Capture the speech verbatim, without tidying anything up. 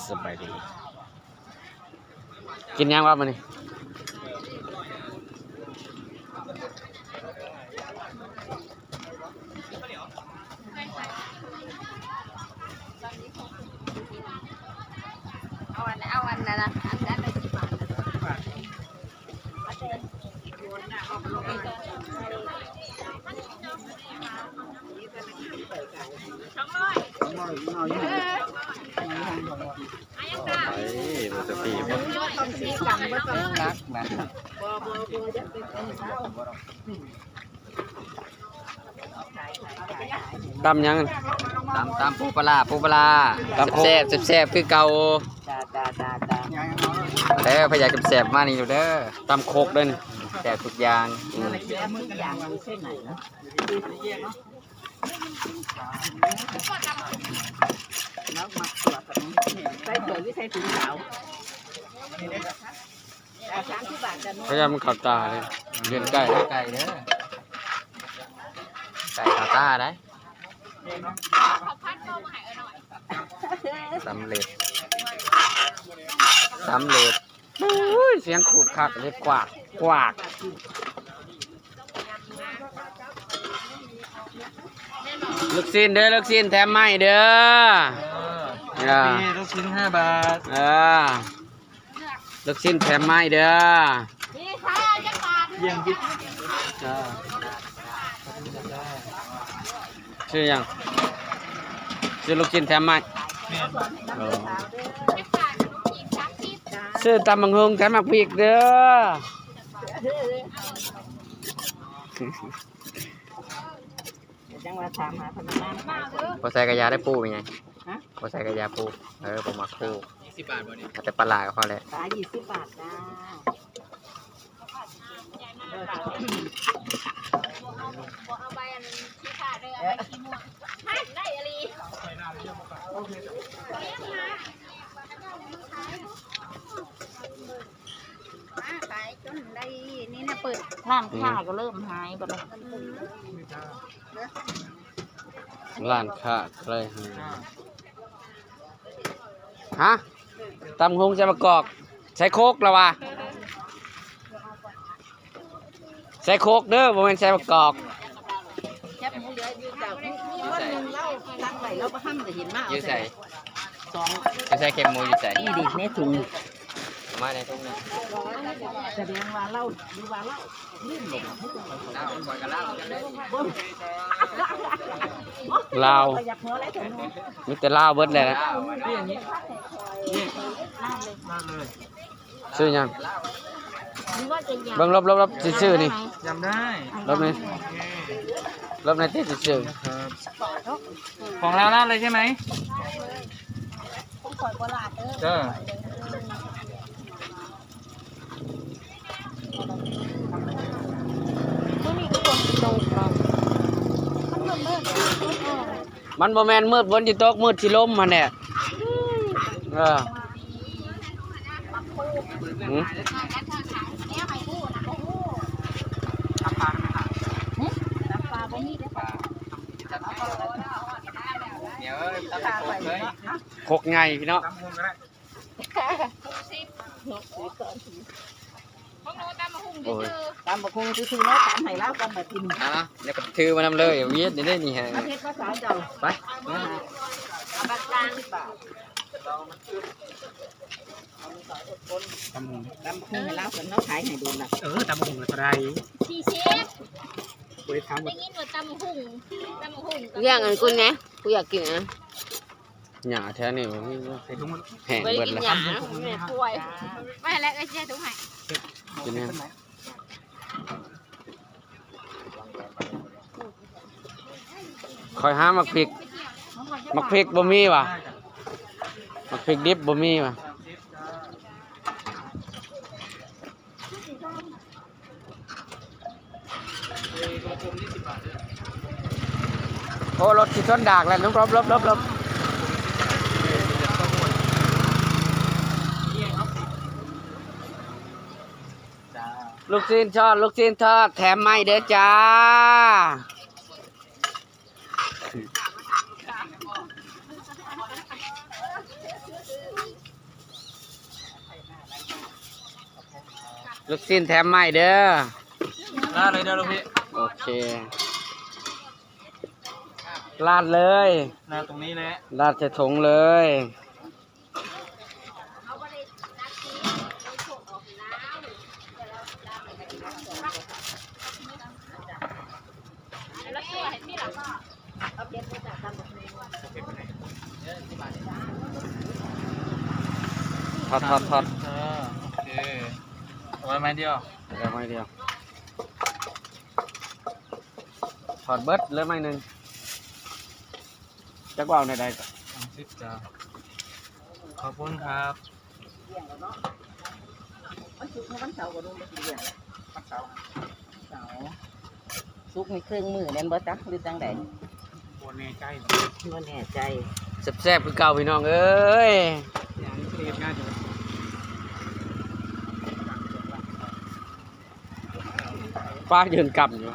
สบายดี กินหยังวะมื้อนี้ เอาอัน เอาอันนั้นนะ อันนั้นได้สิบบาทนะ ไอ้มันจะตีบ่ รักนะ ตำหยัง ตำ ตำปูปลาร้า ปูปลาร้า ตำโคก แซ่บๆ แซ่บๆ คือเก่า จ้า จ้า จ้า จ้า เด้อ พะยาแซ่บๆ มานี่อยู่เด้อ ตำโคกเด้อนี่ แซ่บทุกอย่าง อืม แล้วมาตรวจกัน ใส่ถ้วยหรือใส่ถุงขาว พยายามมันเข้าตาเลย เรียนไก่ ไก่เด้อ ไก่เข้าตาได้ สำเร็จ สำเร็จ อุ้ย เสียงขูดคักเลย กวาก กวาก ลูกชิ้นเด้อ ลูกชิ้นแถมไม้เด้อ เออ อ่า นี่ลูกชิ้นห้าบาท เออ ลูกชิ้นแถมไม้เด้อ เยี่ยมยิบ จ้า ซื้อหยัง ซื้อลูกชิ้นแถมไม้ แม่น เออ ซื้อตำบักหุ่งแถมหมากพริกเด้อ จังหวะถามหาพนักงานขายของ บ่ใส่กะยาได้ปูเป็นไง ฮะ บ่ใส่กะยาปู เออ บ่มักปู ยี่สิบบาทบ่นี่ เอาแต่ปลาร้าก็พอแล้ว ปลายี่สิบบาทจ้า เอาใบอันนี้ค่ะเด้อ เอาใบขี้ม่วง ได้อีหลี มาขายจนได้นี่นะ เปิด ร้านค้าก็เริ่มหายไปแล้ว ร้านค้าก็เลยหาย ฮะ ตำบักหุ่งใส่มะกอก ใส่โคกแล้ววะ ใส่โคกเด้อ บ่แม่นใส่มะกอก แคบหมูเหลืออยู่จ้ะ มี มีคนหนึ่งเล่าตั้งไว้ เราบ่ทันได้เห็นมาเอา อยู่ใส่ สอง อยู่ใส่ แคบหมูอยู่ใส่ นี่ดิ ในถุง มาในถุงนี่ แสดงว่าเล่า หรือว่าเล่า เล่า บ่ ลาว อยากหัวอะไรเถอะหนู มีแต่ลาวเบิดเลยนะ มาเลย ซื้อหยัง หรือว่าจะยำ เบิ่งลบๆๆ สิซื้อนี่ ยำได้ ลบนี่ โอเค ลบในที่สิซื้อ นะครับ ของลาวลาดเลยใช่ไหม ของข่อยบ่ลาดเด้อ เด้อ มื้อนี้คือฝนสิตกเนาะ มันมืดๆ มันบ่แม่นมืดฝนสิตก มืดสิลมหั่นแหละ เออ หืม เดี๋ยวเอ้ย ตัดไปโคกเลย โคกไงพี่น้อง ตำบักหุ่งก็ได้ ของหนูตำบักหุ่ง โอ้ย ซื่อๆ ตำบักหุ่งซื่อๆ เนาะ ตำให้ลาวก่อนบัดทีนี้ อ่ะ เดี๋ยวก็ถือมานำเลย เวียดนี่ได้นี่ฮะ มาเฮ็ดภาษาเจ้า ไป เอาบักกลาง ตำบักหุ่ง ตำบักหุ่งให้ลาวก่อน ลาวขายให้โดนละ เออ ตำบักหุ่งก็ได้ สี่สิบ บ่ได้ถามว่า ได้ยินว่าตำบักหุ่ง ตำบักหุ่ง เรื่องอันกูนะ กูอยากกินนะ หญ้าแถวนี้บ่มี ใส่ถุงมัน แห้งเบิดแล้ว บ่ได้กินหญ้า แม่ป่วย ไปแล้ว เอ้ย เจ๊ถุงให้ กินแหน่ ข้อยหาหมากพริก หมากพริกบ่มีว่ะ หมากพริกดิบบ่มีว่ะ โอ้ รถสิชนดากแล้ว หลบ หลบ หลบ หลบ หลบ ลูกชิ้นทอด ลูกชิ้นทอด แถมไม้เด้อจ้า ลูกชิ้นแถมใหม่เด้อ ราดเลยเด้อลูกพี่ โอเค ราดเลย ราดตรงนี้แหละ ราดใส่ถุงเลยทอดทอดทอด เออโอเคเอาไว้ไม้เดียว แล้วไม้เดียว ทอดเบิดเหลือไม้หนึ่งจักว่าเอาในใดก่อน สามสิบจ้าขอบคุณครับ มันสุกในวันเสาร์ก็ลงไปกินเลี้ยงวันเสาร์เสาร์สุกในเครื่องมือนั่นบ่จักหรือจังใด โบแน่ใจ บ่แน่ใจ แซ่บๆคือเก่าพี่น้องเอ้ย อย่างนี้เรียบง่ายจัง ฟ้ายืนกำอยู่